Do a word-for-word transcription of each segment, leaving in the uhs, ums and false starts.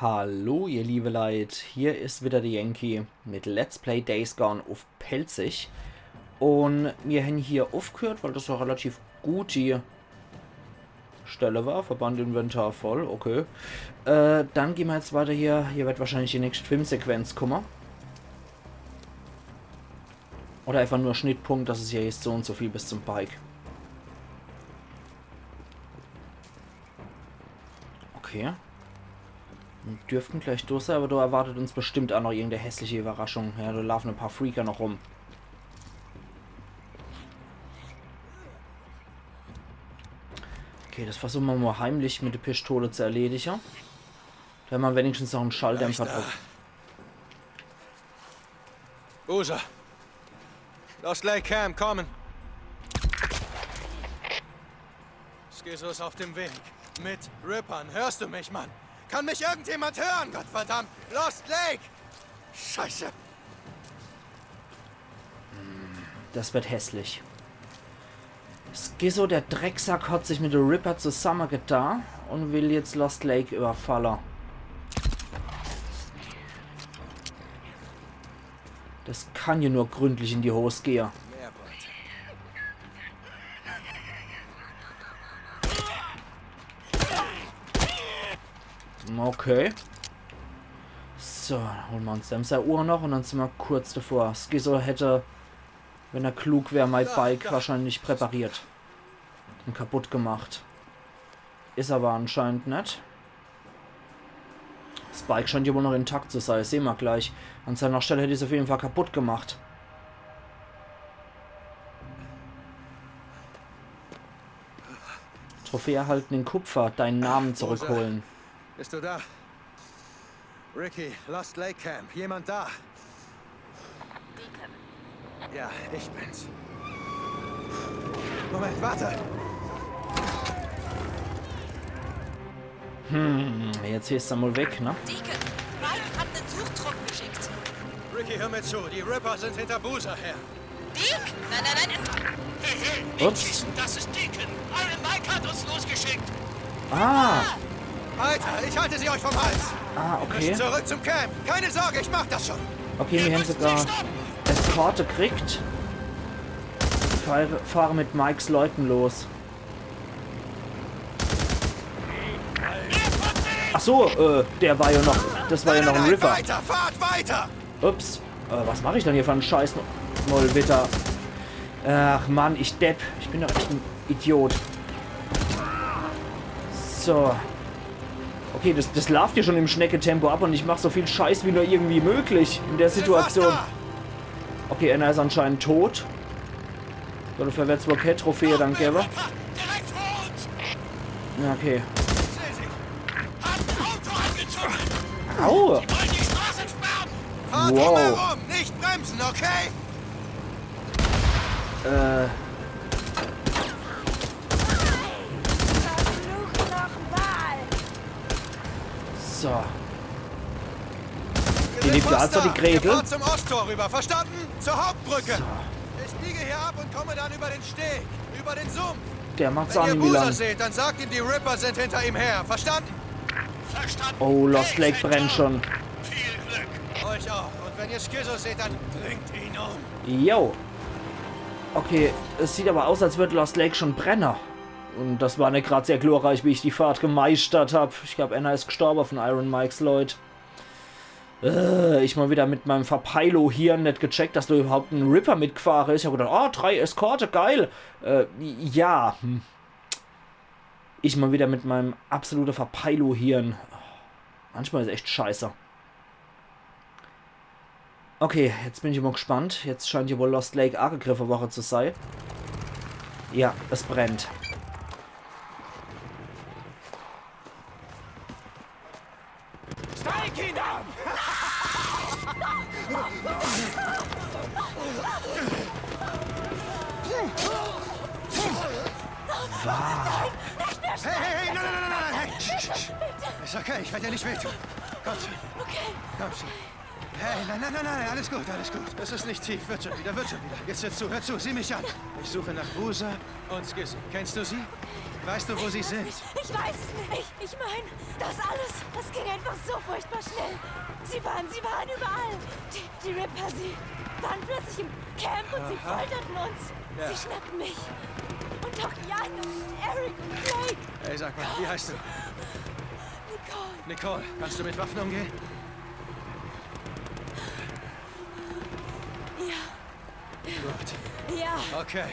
Hallo, ihr liebe Leit, hier is wieder de Yankee mit Let's Play Days Gone uff Pälzisch. Un mir hän hier uffgehört, weil das e relativ gute Stelle war. Verband, Inventar voll, okay. Äh, dann gehn mir jetzt weiter hier. Hier wird wahrscheinlich die nächste Filmsequenz kumme. Oder einfach nur Schnittpunkt, dass es hier heißt, so un so viel bis zum Bike. Okay. Mir dürften gleich durch sei, aber do erwartet uns bestimmt ach noch irgendeine hässliche Überraschung. Ja, do laufen e paar Freaker noch rum. Okay, das versuche mir mal heimlich mit der Pistole zu erledige. Do hän mir wenigstens noch en Schalldämpfer druff. Boozer. Lost Lake Camp, kommen. Skizzo is uff dem Weg. Mit Rippern. Hörst du mich, Mann? Kann mich irgendjemand hören, Gottverdammt? Lost Lake! Scheiße! Das wird hässlich. Skizzo, der Drecksack, hat sich mit de Ripper zusammegetan un will jetzt Lost Lake überfalle. Das kann ja nur gründlich in die Hos gehe. Okay. So, hole mir uns dem sei Uhr noch un dann sin mir kurz davor. Skizzo hätt, wenn er klug wär, mei Bike wahrscheinlich präpariert un kaputt gemacht. Is aber anscheinend net. Das Bike scheint ja wohl noch intakt zu sei, sehn mir gleich. An seiner Stelle hätt ich's uff jeden Fall kaputt gemacht. Trophäe erhalten in Kupfer, deinen Namen zurückholen. Bist du da? Ricky, Lost Lake Camp, jemand da? Deacon. Ja, ich bin's. Moment, warte! Hm, jetzt is er mal weg, ne? Deacon, Mike hat en Suchtrupp geschickt. Ricky, hör mir zu, die Ripper sind hinter Boozer her. Deek? Nein, nein, nein. Hey, hey, nicht schießen, das ist Deacon. Iron Mike hat uns losgeschickt. Ah. Weiter, ich halte sie euch vom Hals. Ah, okay. Zurück zum Camp. Keine Sorge, ich mach das schon. Okay, mir hän sogar Eskorte kriegt. Fahre, fahre mit Mikes Leuten los. Ach so, äh, der war ja noch, das war ja noch en Ripper. Weiter, fahrt weiter! Ups, äh, was mach ich denn hier für en Scheiß? Mal wieder. Ach Mann, ich Depp. Ich bin doch echt en Idiot. So. Okay, das, das laaft hier schon im Schnecketempo ab un ich mach so viel Scheiß wie nur irgendwie möglich in der Situation. Okay, einer is anscheinend tot. So, dafür werd's wohl kee Trophäe dann gewwe. Ja, okay. Au! Fahrt drumherum, nicht bremsen, okay? Äh. So. Die liebt ja also die Gretel. Fahrt zum Osttor rüber, verstanden? Zur Hauptbrücke. So. Ich biege hier ab und komme dann über den Steg, über den Sumpf. Der macht's an, Milan. Wenn ihr Boozer seht, dann sagt ihm, die Ripper sind hinter ihm her. Verstanden? Verstanden. Oh, Lost Lake brennt schon. Viel Glück. Euch auch. Und wenn ihr Skizzo seht, dann bringt ihn um. Jo. Okay, es sieht aber aus, als würd Lost Lake schon brenne. Un das war net grad sehr glorreich, wie ich die Fahrt gemeistert hab. Ich glaab, einer is gestorbe von Iron Mikes Leut. Äh, ich mal wieder mit meinem Verpeilo-Hirn net gecheckt, dass do überhaupt en Ripper mitgefahre is. Ich hab gedacht, oh, drei Eskorte, geil. Äh, ja, hm. Ich mal wieder mit meinem absolute Verpeilo-Hirn. Manchmal is echt scheiße. Okay, jetzt bin ich immer gespannt. Jetzt scheint hier wohl Lost Lake angegriffe worre zu sei. Ja, es brennt. Steig ihn an! Hey, hey, hey, nein, nein, nein, nein, hey! Sch, sch, sch. Ist okay, ich werde dir nicht wehtun. Komm schon. Okay. Komm schon. Hey, nein, nein, nein, nein, alles gut, alles gut. Es ist nicht tief, wird schon wieder, wird schon wieder. Jetzt hör zu, hör zu, sieh mich an. Ich suche nach Boozer und Skizzo. Kennst du sie? Weißt du, wo sie sind? Ich weiß es nicht. Ich, ich meine, das alles, das ging einfach so furchtbar schnell. Sie waren, sie waren überall. Die, die Ripper, sie waren plötzlich im Camp und sie folterten uns. Ja. Sie schnappten mich. Und auch Jan und Eric und Blake. Hey, sag mal, wie heißt du? Nicole. Nicole, kannst du mit Waffen umgehen? Ja, Gut. ja. Okay.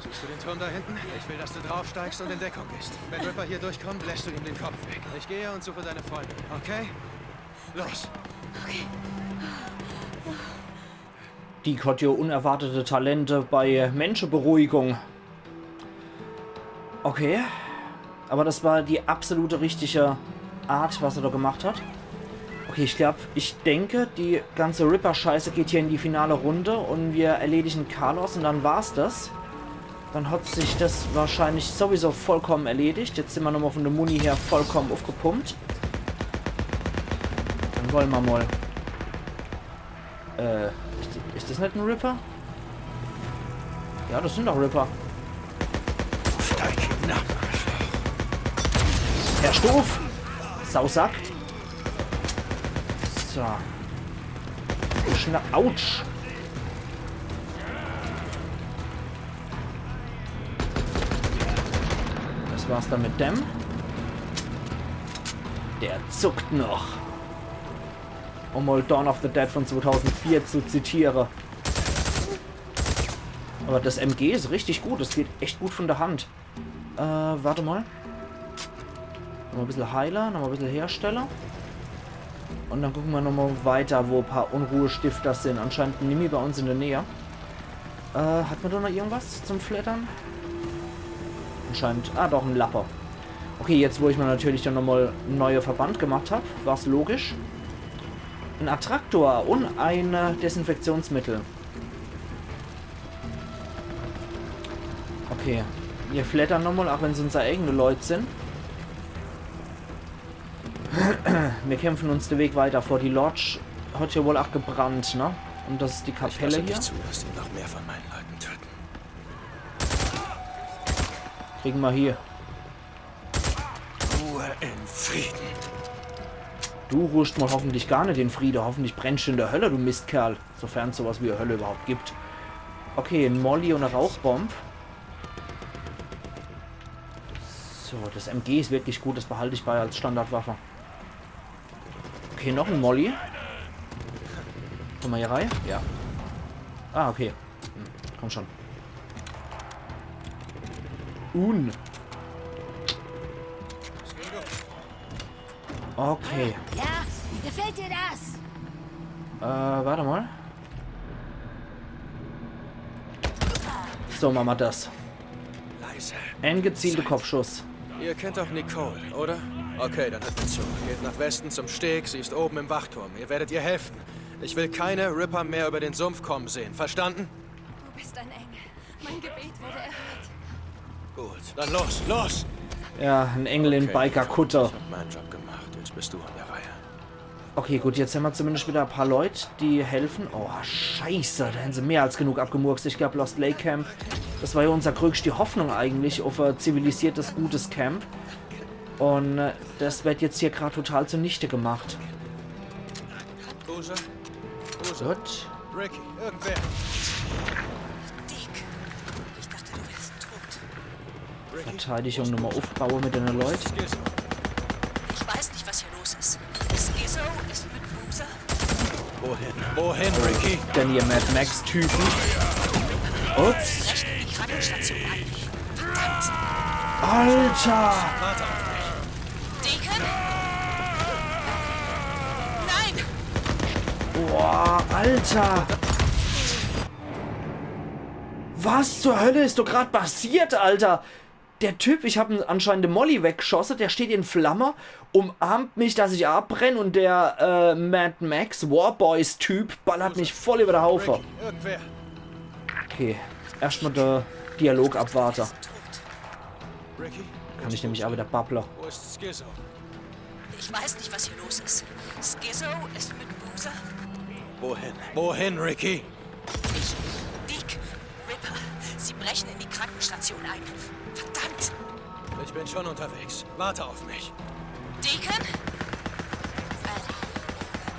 Siehst du den Turm da hinten? Ich will, dass du draufsteigst und in Deckung gehst. Wenn Ripper hier durchkommen, lässt du ihm den Kopf weg. Ich gehe und suche deine Freundin, okay? Los. Okay. Die hat ja unerwartete Talente bei Menscheberuhigung. Okay. Aber das war die absolute richtige Art, was er da gemacht hat. Okay, ich glaub, ich denke, die ganze Ripper-Scheiße geht hier in die finale Runde und wir erledigen Carlos und dann war's das. Dann hat sich das wahrscheinlich sowieso vollkommen erledigt. Jetzt sind wir nochmal von der Muni her vollkommen aufgepumpt. Dann wollen wir mal. Äh, ist, ist das nicht ein Ripper? Ja, das sind doch Ripper. Steig hinab. Herr Stuff! Sausack! So. Schna Autsch! Das war's dann mit dem. Der zuckt noch. Um mal Dawn of the Dead von zweitausendvier zu zitieren. Aber das M G ist richtig gut. Das geht echt gut von der Hand. Äh, warte mal. Nochmal ein bisschen heiler, nochmal ein bisschen herstellen. Und dann gucken wir nochmal weiter, wo ein paar Unruhestifter sind. Anscheinend nimmi bei uns in der Nähe. Äh, hat man da noch irgendwas zum Flattern? Anscheinend. Ah, doch, ein Lapper. Okay, jetzt wo ich mir natürlich dann nochmal einen neuen Verband gemacht hab, war's logisch. Ein Attraktor und ein äh, Desinfektionsmittel. Okay. Wir flattern nochmal, auch wenn's unsere eigene Leute sind. Wir kämpfen uns den Weg weiter vor. Die Lodge hat ja wohl auch gebrannt, ne? Und das ist die Ich lasse Kapelle nicht hier. Zu, dass sie noch mehr von meinen Leuten töten. Kriegen wir hier. Ruhe in Frieden. Du ruhst mal hoffentlich gar nicht in Friede. Hoffentlich brennst du in der Hölle, du Mistkerl. Sofern es sowas wie eine Hölle überhaupt gibt. Okay, ein Molly und eine Rauchbomb. So, das M G ist wirklich gut. Das behalte ich bei als Standardwaffe. Okay, noch ein Molly. Komm mal hier rein. Ja. Ah, okay. Hm, komm schon. Un. Okay. Ja, gefällt dir das? Äh, warte mal. So machen wir das. Leise. Ein gezielter Kopfschuss. Ihr kennt doch Nicole, oder? Okay, dann hört mir zu. Geht nach Westen zum Steg, sie ist oben im Wachturm. Ihr werdet ihr helfen. Ich will keine Ripper mehr über den Sumpf kommen sehen, verstanden? Du bist ein Engel. Mein Gebet wurde erhört. Gut, dann los, los! Ja, ein Engel in Biker-Kutte. Ich hab meinen Job gemacht, jetzt bist du an der Reihe. Okay, gut, jetzt haben wir zumindest wieder ein paar Leute, die helfen. Oh, scheiße, da haben sie mehr als genug abgemurkst. Ich glaube, Lost Lake Camp, das war ja unsere größte Hoffnung eigentlich auf ein zivilisiertes, gutes Camp. Und äh, das wird jetzt hier gerade total zunichte gemacht. Boozer? Gut. Ricky, irgendwer? Deek, ich dachte, du wärst tot. Ricky? Verteidigung nochmal aufbauen mit den Leuten. Skizzo. Ich weiß nicht, was hier los ist. Skizzo ist mit Boozer. Wohin? Wohin, Ricky? Denn ihr Mad Max-Typen. Ups. Rechnen die Krankenstation an. Alter! Deacon? Nein! Boah, Alter! Was zur Hölle ist doch gerade passiert, Alter? Der Typ, ich habe anscheinend den Molly weggeschossen, der steht in Flamme, umarmt mich, dass ich abbrenne und der äh, Mad Max Warboys Typ ballert mich voll über der Haufe. Irgendwer? Okay, erstmal der Dialog abwarte. Ricky? Kann ich nämlich auch wieder babble. Wo ist Skizzo? Ich weiß nicht, was hier los ist. Skizzo ist mit Boozer. Wohin? Wohin, Ricky? Ich, Deek, Ripper, sie brechen in die Krankenstation ein. Verdammt! Ich bin schon unterwegs. Warte auf mich. Deacon? Äh,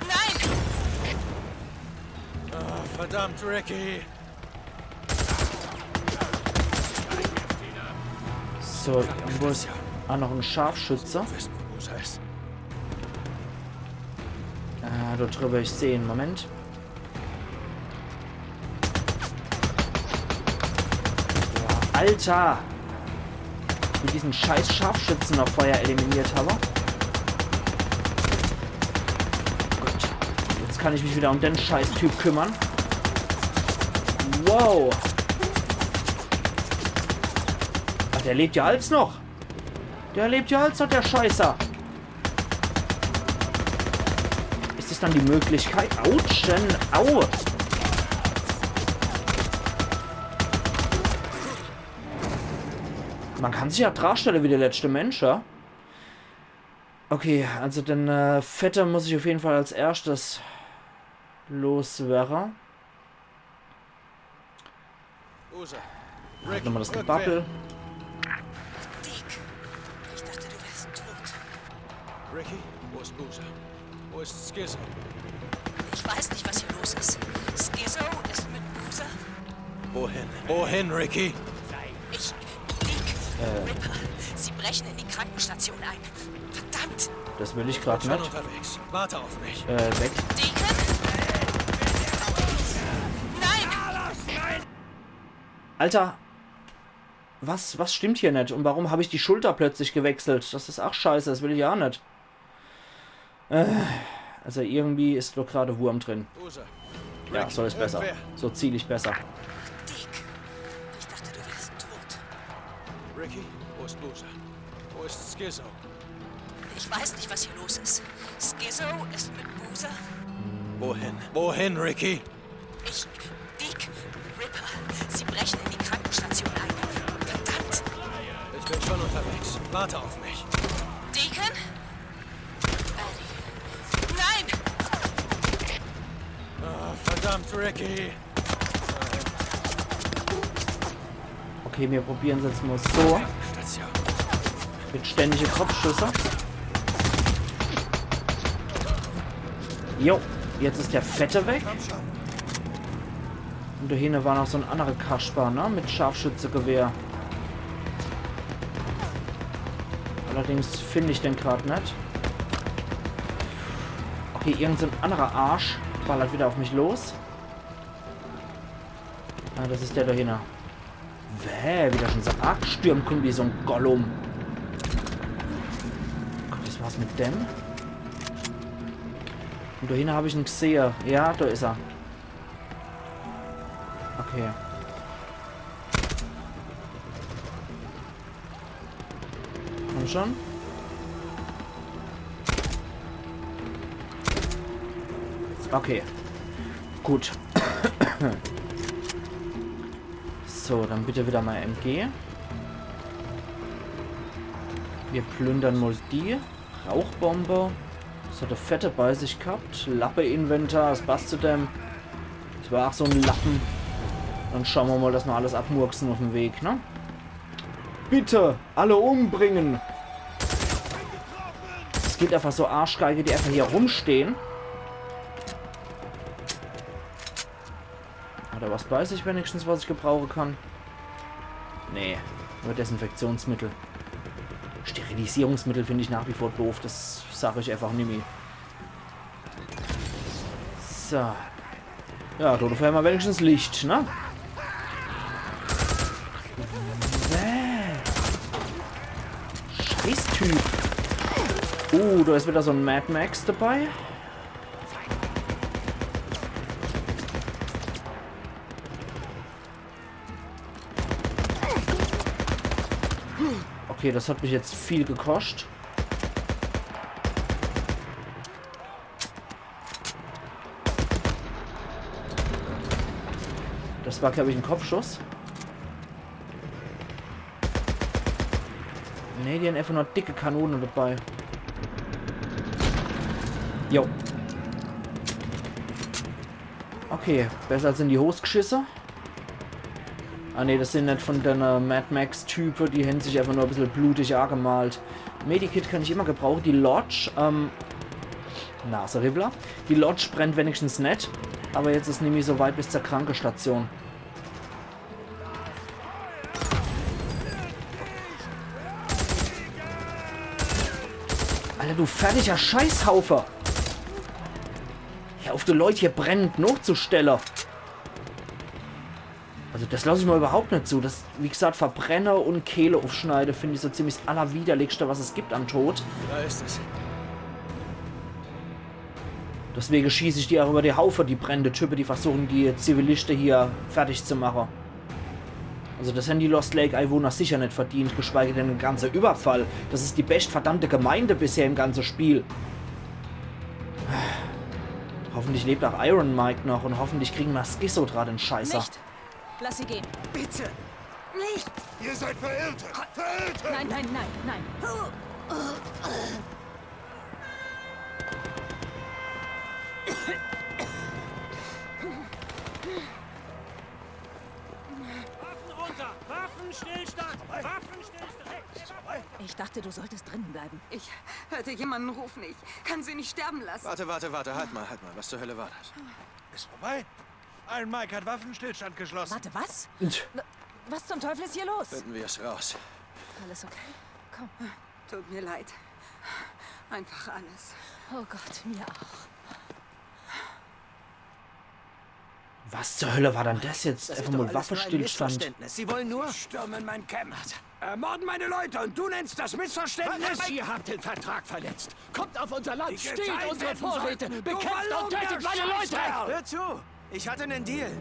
nein! Ah, verdammt, Ricky. So, irgendwo is auch noch en Scharfschütze. Wissen, wo Boozer ist. Äh, dort drüber, ich seh en. Moment. Boah, Alter! Mit diesen scheiß Scharfschützen noch vorher eliminiert habe. Gut. Jetzt kann ich mich wieder um den Scheißtyp kümmern. Wow! Ach, der lebt ja als noch. Der lebt ja als noch, der Scheißer. Is es dann die Möglichkeit? Autschen! Au! Man kann sich ja darstelle wie der letzte Mensch, ja? Okay, also den äh, Vetter muss ich auf jeden Fall als erschtes loswerre. Boozer. Halt nochmal das Gebabbel. Deek, ich dachte, du wärst tot. Ricky, wo ist Boozer? Wo ist Skizzo? Ich weiß nicht, was hier los ist. Skizzo ist mit Boozer. Wohin? Wohin, Ricky? Ich, Deek, äh, Ripper, sie brechen in die Krankenstation ein. Verdammt! Das will ich grad net. Unterwegs. Warte auf mich. Äh, weg. Deacon? Nein! Alter! Was, was stimmt hier net? Und warum hab ich die Schulter plötzlich gewechselt? Das is ach scheiße, das will ich ja net. Äh, also irgendwie is doch grad Wurm drin. Boozer. Ja, so is besser. So ziel ich besser. Deek, ich dachte, du wärst tot. Ricky, wo ist Boozer? Wo ist Skizzo? Ich weiß nicht, was hier los ist. Skizzo ist mit Boozer. Wohin? Wohin, Ricky? Ich, Deek, Ripper, sie brechen in die Krankenstation ein. Verdammt! Ich bin schon unterwegs. Warte auf mich. Deacon? Nein! Ah, verdammt, Ricky! Okay, wir probieren's jetzt mal so. Mit ständige Kopfschüsse. Jo, jetzt is der Fette weg. Und do hinne war noch so en annere Kasper, ne? Mit Scharfschützegewehr. Allerdings find ich den grad net. Okay, irgend so en annerer Arsch ballert wieder auf mich los. Ah, das is der do hinne. Wäh, wie der schon so agstürmt kummt wie so en Gollum. Gott, das war's mit dem. Und do hinne hab ich en gsehe. Ja, do is er. Okay. Komm schon. Okay. Gut. So, dann bitte wieder mal M G. Wir plündern mal die. Rauchbombe. Das hat der Fette bei sich gehabt. Lappe-Inventar, das passt zu dem. Das war ach so en Lappen. Dann schaue mer mal, dass mer alles abmurksen auf em Weg, ne? Bitte, alle umbringen! Es gibt einfach so Arschgeige, die einfach hier rumstehen. Hat er was bei sich wenigstens, was ich gebrauchen kann? Nee, nur Desinfektionsmittel. Sterilisierungsmittel find ich nach wie vor doof, das sag ich einfach nimmi. So. Ja, dodefür hämmer wenigstens Licht, ne? Bäh. Scheißtyp. Uh, do is wieder so en Mad Max dabei. Okay, das hat mich jetzt viel gekoscht. Das war, glaub ich, en Kopfschuss. Nee, die hämmer einfach nur dicke Kanone dabei. Jo. Okay, besser als in die Hos gschisse. Ah nee, das sin net von dene Mad Max-Type, die hän sich einfach nur e bissel blutig agemalt. Medikit kann ich immer gebrauche. Die Lodge, ähm, Naseriwwler. Die Lodge brennt wenigstens net. Aber jetzt is nimmi so weit bis zur Krankestation. Alter, du fertiger Scheißhaufe! Hör uff, die Leut hier brennend nochzustelle. Also das lass ich mal überhaupt net zu. Das, wie gesagt, verbrenne und Kehle uffschneide, find ich so ziemlich das Allerwiderlichste, was es gibt an Tod. Da ist es. Deswege schieß ich die auch über die Haufe, die brennende Type, die versuchen, die Ziviliste hier fertig zu mache. Also das hän die Lost Lake Einwohner sicher net verdient, geschweige denn de ganze Überfall. Das is die bescht verdammte Gemeinde bisher im ganze Spiel. Hoffentlich lebt auch Iron Mike noch und hoffentlich kriegen wir Schizoid, den Scheißer. Nicht! Lass sie gehen. Bitte! Nicht! Ihr seid Verirrte! Verirrte! Nein, nein, nein, nein. Waffen runter! Waffenstillstand! Waffenstillstand! Ich dachte, du solltest drinnen bleiben. Ich hörte jemanden rufen. Ich kann sie nicht sterben lassen. Warte, warte, warte, halt mal, halt mal. Was zur Hölle war das? Ist vorbei. Iron Mike hat Waffenstillstand geschlossen. Warte, was? Und Was zum Teufel ist hier los? Finden wir es raus. Alles okay? Komm. Tut mir leid. Einfach alles. Oh Gott, mir auch. Was zur Hölle war dann das jetzt? Das Einfach ist doch mal alles nur ein Waffestillstand. Missverständnis. Sie wollen nur... Stürmen mein Camp. Ermorden meine Leute und du nennst das Missverständnis? Ihr habt den Vertrag verletzt. Kommt auf unser Land, stiehlt unsere Vorräte, bekämpft und tötet meine Leute. Hör zu, ich hatte einen Deal.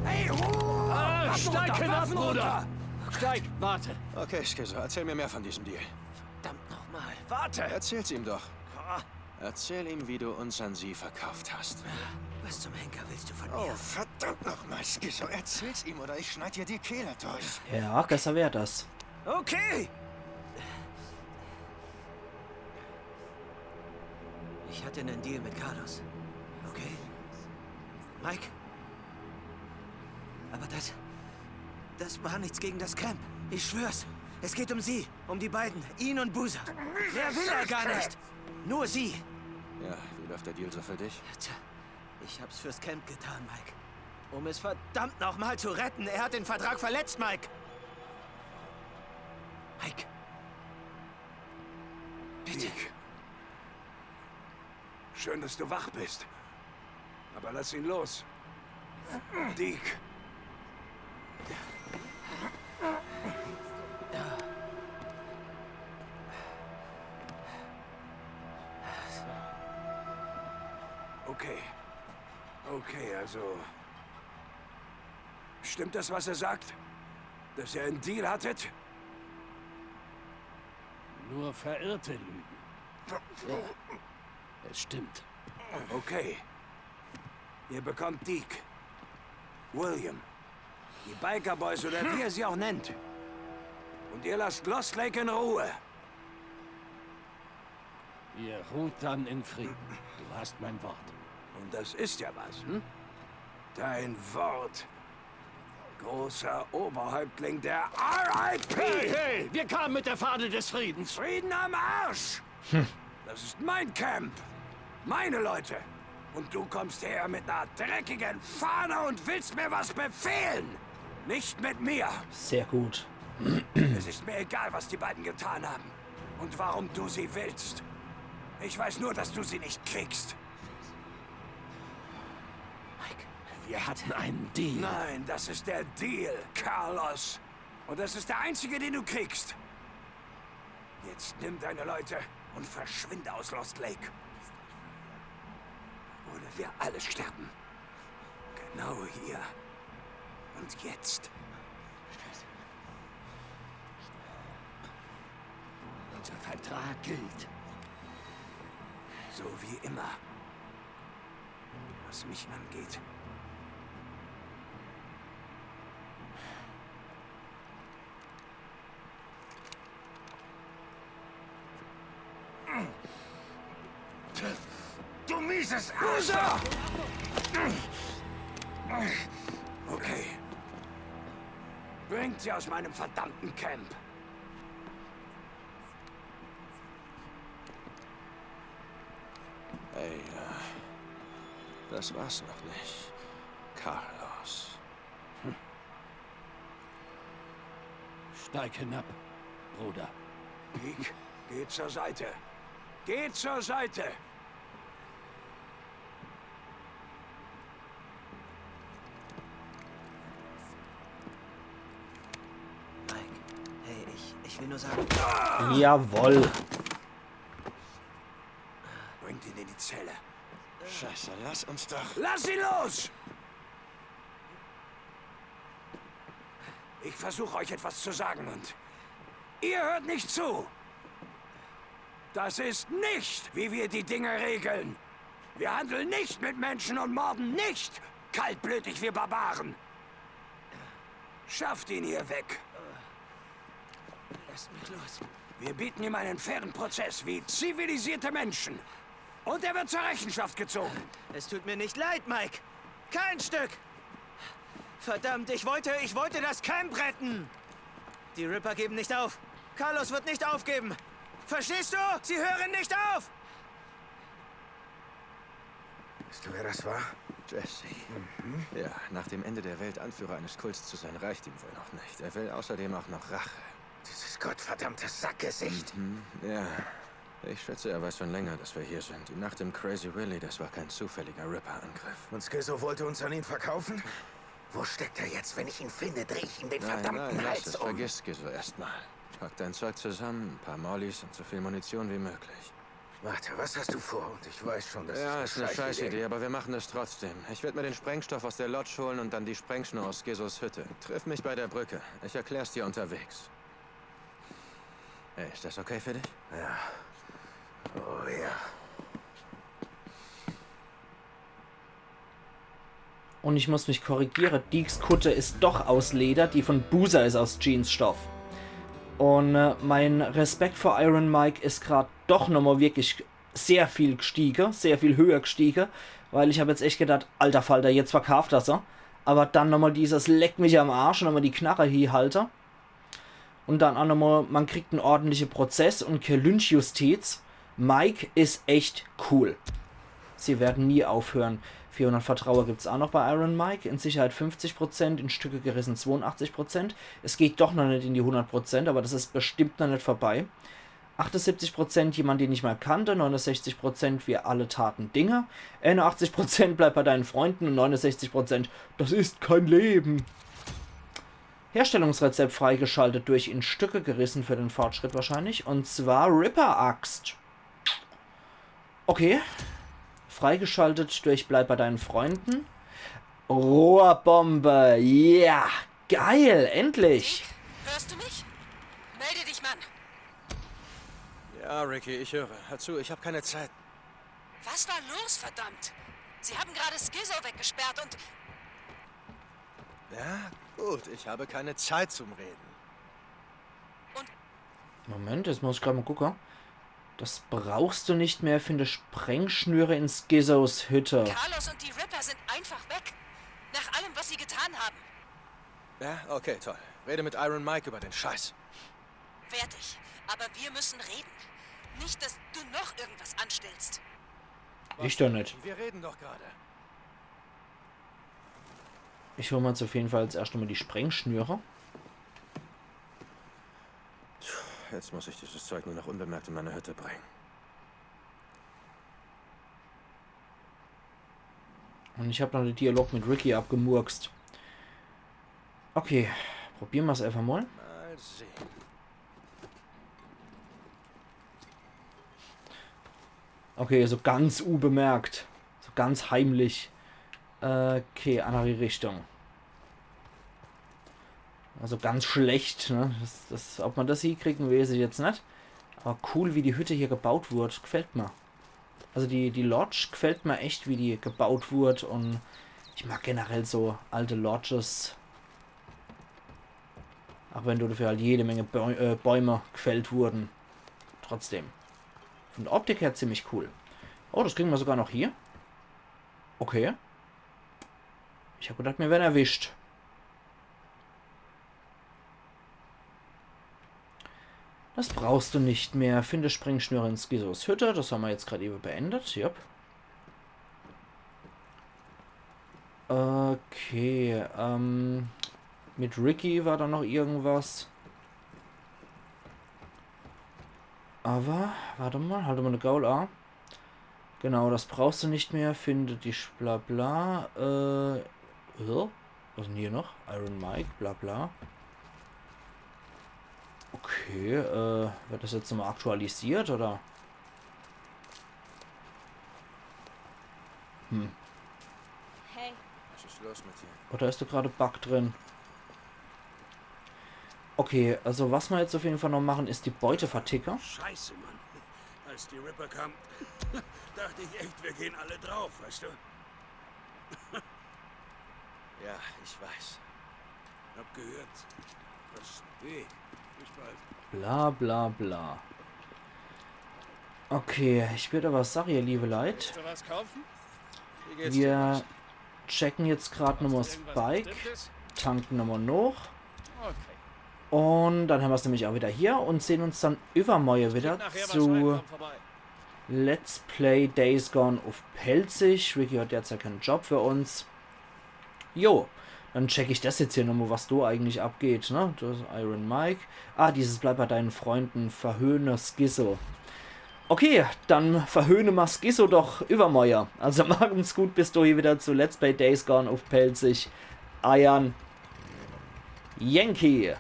Hey, Ruhe! Steig hinab, Bruder! Steig, warte. Okay, Skizzo, erzähl mir mehr von diesem Deal. Verdammt nochmal, warte! Erzähl's ihm doch. Erzähl ihm, wie du uns an sie verkauft hast. Was zum Henker willst du von Oh, mir? verdammt nochmal, Skizzo. Erzähl's ihm oder ich schneid dir die Kehle durch. Ja, besser wär das. Okay! Ich hatte einen Deal mit Carlos. Okay? Mike? Aber das... Das war nichts gegen das Camp. Ich schwör's. Es geht um sie. Um die beiden. Ihn und Boozer. Mehr will er gar nicht. Nur sie. Ja, wie läuft der Deal so für dich? Tja, ich hab's fürs Camp getan, Mike. Um es verdammt nochmal zu retten. Er hat den Vertrag verletzt, Mike. Mike. Bitte. Deek. Schön, dass du wach bist. Aber lass ihn los. Deek. Okay. Okay, also. Stimmt das, was er sagt? Dass ihr einen Deal hattet? Nur Verirrte lügen. Ja, es stimmt. Okay. Ihr bekommt Deek. William. Die Biker Boys oder wie ihr sie auch nennt. Und ihr lasst Lost Lake in Ruhe. Ihr ruht dann in Frieden. Du hast mein Wort. Und das ist ja was, hm? Dein Wort. Großer Oberhäuptling der R I P! Hey, hey, wir kamen mit der Fahne des Friedens. Frieden am Arsch! Das ist mein Camp. Meine Leute. Und du kommst her mit einer dreckigen Fahne und willst mir was befehlen. Nicht mit mir. Sehr gut. Es ist mir egal, was die beiden getan haben. Und warum du sie willst. Ich weiß nur, dass du sie nicht kriegst. Wir hatten einen Deal. Nein, das ist der Deal, Carlos. Und das ist der einzige, den du kriegst. Jetzt nimm deine Leute und verschwinde aus Lost Lake. Oder wir alle sterben. Genau hier. Und jetzt. Unser Vertrag gilt. So wie immer. Was mich angeht. Du mieses Arschloch! Okay. Bringt sie aus meinem verdammten Camp. Ey, äh, das war's noch nicht. Carlos. Steig hinab, Bruder. Peek, geh zur Seite. Geh zur Seite. Mike, hey, ich, ich will nur sagen, Jawoll. Bringt ihn in die Zelle. Scheiße, lass uns doch. Lass ihn los! Ich versuche euch etwas zu sagen und ihr hört nicht zu. Das ist nicht, wie wir die Dinge regeln. Wir handeln nicht mit Menschen und morden nicht kaltblütig wie Barbaren. Schafft ihn hier weg. Lasst mich los. Wir bieten ihm einen fairen Prozess wie zivilisierte Menschen. Und er wird zur Rechenschaft gezogen. Es tut mir nicht leid, Mike. Kein Stück. Verdammt, ich wollte, ich wollte das Camp retten. Die Ripper geben nicht auf. Carlos wird nicht aufgeben. Verstehst du? Sie hören nicht auf. Weißt du, wer das war? Jesse. Ja, nach dem Ende der Welt Anführer eines Kults zu sein, reicht ihm wohl noch nicht. Er will außerdem auch noch Rache. Dieses gottverdammte Sackgesicht. Ja. Ich schätze, er weiß schon länger, dass wir hier sind. Die Nacht im Crazy Willy, das war kein zufälliger Ripper-Angriff. Und Skizzo wollte uns an ihn verkaufen? Wo steckt er jetzt? Wenn ich ihn finde, dreh ich ihm den Nein, verdammten nein, lass Hals es. um. Vergiss Skizzo erstmal. Pack dein Zeug zusammen, ein paar Mollies und so viel Munition wie möglich. Warte, was hast du vor? Und ich weiß schon, das Ja, ist ist eine scheiß Scheißidee, aber wir machen es trotzdem. Ich werde mir den Sprengstoff aus der Lodge holen und dann die Sprengschuhe aus Skizzos Hütte. Triff mich bei der Brücke. Ich erklär's dir unterwegs. Hey, ist das okay für dich? Ja. Oh ja. Und ich muss mich korrigieren, Deeks Kutte ist doch aus Leder, die von Boozer ist aus Jeansstoff. Und äh, mein Respekt vor Iron Mike ist grad doch nochmal wirklich sehr viel gestiege, sehr viel höher gestiege, weil ich hab jetzt echt gedacht, alter Falter, jetzt verkauft er se. Aber dann nochmal dieses Leck mich am Arsch und nochmal die Knarre hiehalte. Und dann auch nochmal, man kriegt en ordentliche Prozess und kä Lynchjustiz. Mike is echt cool. Sie werden nie aufhören. Vierhundert Vertraue gibt's auch noch bei Iron Mike. In Sicherheit fünfzig Prozent, in Stücke gerissen zweiundachtzig Prozent. Es geht doch noch net in die hundert Prozent, aber das is bestimmt noch net vorbei. Achtundsiebzig Prozent jemand, den ich mal kannte, neunundsechzig Prozent wir alle taten Dinge, einundachtzig Prozent bleib bei deinen Freunden und neunundsechzig Prozent, das ist kein Leben. Herstellungsrezept freigeschaltet durch in Stücke gerissen für den Fortschritt wahrscheinlich. Und zwar Ripper-Axt. Okay. Freigeschaltet durch bleib bei deinen Freunden. Rohrbombe. Ja. Geil. Endlich. Hörst du mich? Melde dich, Mann. Ja, Ricky, ich höre. Hör zu, ich habe keine Zeit. Was war los, verdammt? Sie haben gerade Skizzo weggesperrt und... Ja, gut, ich habe keine Zeit zum Reden. Moment, jetzt muss ich grad mal gucken. Das brauchst du nicht mehr für eine Sprengschnüre in Skizzos Hütte. Carlos und die Ripper sind einfach weg. Nach allem, was sie getan haben. Ja, okay, toll. Rede mit Iron Mike über den Scheiß. Werd ich. Aber wir müssen reden. Nicht, dass du noch irgendwas anstellst. Ich doch nicht. Wir reden doch gerade. Ich hol mir jetzt auf jeden Fall jetzt erst einmal die Sprengschnüre. Jetzt muss ich dieses Zeug nur noch unbemerkt in meine Hütte bringen. Und ich hab noch den Dialog mit Ricky abgemurkst. Okay, probieren wir's einfach mal. Mal sehen. Okay, so ganz unbemerkt. So ganz heimlich. Äh, okay, andere Richtung. Also ganz schlecht, ne? Das, das, ob man das hiekriegen, weiß ich jetzt net. Aber cool, wie die Hütte hier gebaut wurde. Gefällt mir. Also die, die Lodge gefällt mir echt, wie die gebaut wurde. Und ich mag generell so alte Lodges. Auch wenn dafür halt jede Menge Bäu äh, Bäume gefällt wurden. Trotzdem. Von der Optik her ziemlich cool. Oh, das kriegen wir sogar noch hier. Okay. Ich hab gedacht, mir werden erwischt. Das brauchst du nicht mehr. Finde Springschnüre in Schizzos Hütte. Das haben wir jetzt gerade eben beendet. Jupp. Okay, ähm, mit Ricky war da noch irgendwas. Aber, warte mal, halt mal eine Gaul an. Genau, das brauchst du nicht mehr. Finde die Sch-, bla bla. Äh, hä? Was denn hier noch? Iron Mike, bla bla. Okay, äh, wird das jetzt nochmal aktualisiert, oder? Hm. Hey, Was ist los mit dir? Oder ist da gerade Bug drin? Okay, also was wir jetzt auf jeden Fall noch machen, ist die Beute verticke. Scheiße, Mann. Als die Ripper kamen, dachte ich echt, wir gehen alle drauf, weißt du? Ja, ich weiß. Hab gehört. Was? Wie? Bis bald. Bla bla bla. Okay, ich würde aber sagen, ihr liebe Leute, Willst du was kaufen? Wie geht's wir checken jetzt gerade nochmal das Bike, tanken nochmal noch. Okay. Und dann haben wir es nämlich auch wieder hier und sehen uns dann übermorgen wieder Nachher was zu reinkommt vorbei. Let's Play Days Gone auf Pälzisch. Ricky hat derzeit keinen Job für uns. Jo, dann check ich das jetzt hier nochmal, was da eigentlich abgeht, ne? Das ist Iron Mike. Ah, dieses Bleib bei deinen Freunden, verhöhne Skizzo. Okay, dann verhöhne ma Skizzo doch übermorgen. Also machen's gut, bis dahin wieder zu Let's Play Days Gone auf Pälzisch. Eiern Yankee.